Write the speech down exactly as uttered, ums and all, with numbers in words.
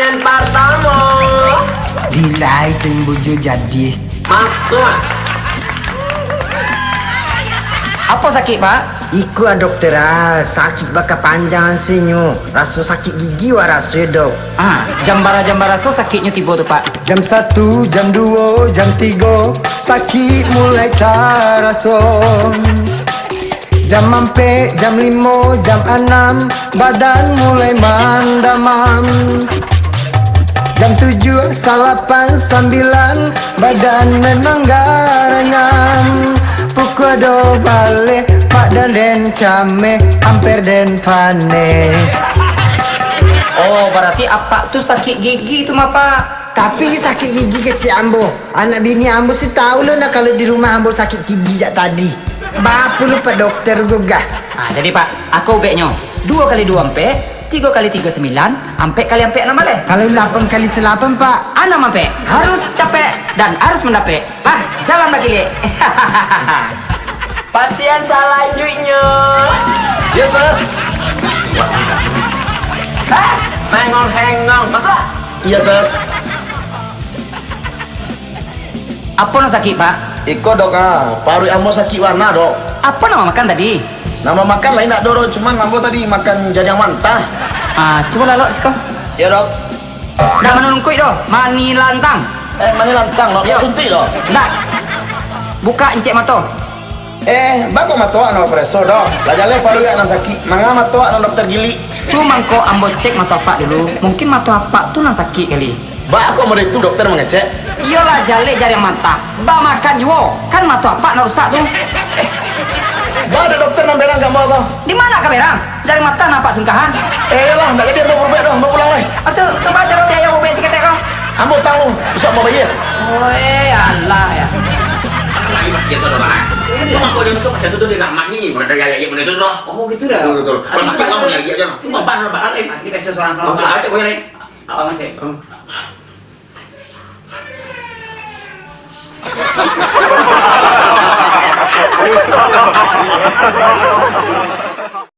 Yang partamo. Dilai tu yang bujur jadi. Masuak. Apo sakik, Pak? Iko ah, dokter ah, sakik bakapanjang asinyo. Raso sakik gigi wak raso yo, dok. Ah, jam bara-jam baraso sakiknyo tibo tu, Pak? Jam satu, jam duo, jam tigo, sakik mulai taraso. Jam ampek, jam limo, jam anam, badan mulai mandamam. Jam tujuh, salapan, sambilan, badan memang garanyam. Pukua duo baleh, Pak dan Den cameh, amper Den paneh. Oh, barati apak tu sakik gigi tu mah, Pak? Tapi sakik gigi kecek ambo. Anak bini ambo si tahu lo nah kalau di rumah ambo sakik gigi jak tadi. Bapu lo Pak Dokter gugah. Ah, jadi, Pak, ako ubeknyo, duo kali duo ampek, tigo kali tigo sambilan, ampek kali ampek anam baleh. Kalau lapan kali salapan, Pak. Anam ampek, harus capek dan harus mandapek. Lah, jalan bakilik. Pasian salanjuiknyo. Iyo, Sas. Hah? Mangong-hengong. Masuak. Iyo, Sas. Apo nan sakik, Pak? Iko, Dok, ah, paruik ambo sakik bana, Dok. Apo nan makan tadi? Nan makan lain ndak ado, Dok, cuman ambo tadi makan jariang mantah. Ah, cubo lalok siko. Iyo, Dok. Ndak manulungkuik doh, manilantang. Eh, manilantang, Dok? Iyo. Suntik, Dok? Ndak. Bukak incek mato. Eh, baa kok mato awak nan bapareso, Dok? Lah jaleh paruik awak nan sakik, manga mato awak nan dokter gilik? Tu mangko ambo cek mato apak dulu, mungkin mato apak tu nan sakik kali. Baa kok model itu dokter mangecek? Iyolah, jaleh jariang mantah, bamakan juo, kan mato apak nan rusak tu. Baa ado dokter nan berang ka ambo ko? Di ma ka berang? Jariang mantah nan apak sungkahan. Eh, iyolah, ndak jadi ambo barubek doh, ambo pulang lai. Ah, tu, tu baa caro biayo barubek saketek ko? Ambo tangguang, bisuak ambo bayia. Woi, alah, yo. Anak lagi masih itu doh, Bang. Itu mangko dia tu, masih itu tu di ramah ni, mulai dari ayah-ayah benda tu doh. Oh, gitu dah. Betul, betul. Kalau sakit, kamu lagi aja, no. Ini bang, bang, bang, eh. Ini biasa seorang sama. Bang, bang, eh, boleh, eh. Apa, Mas, eh? Hmm.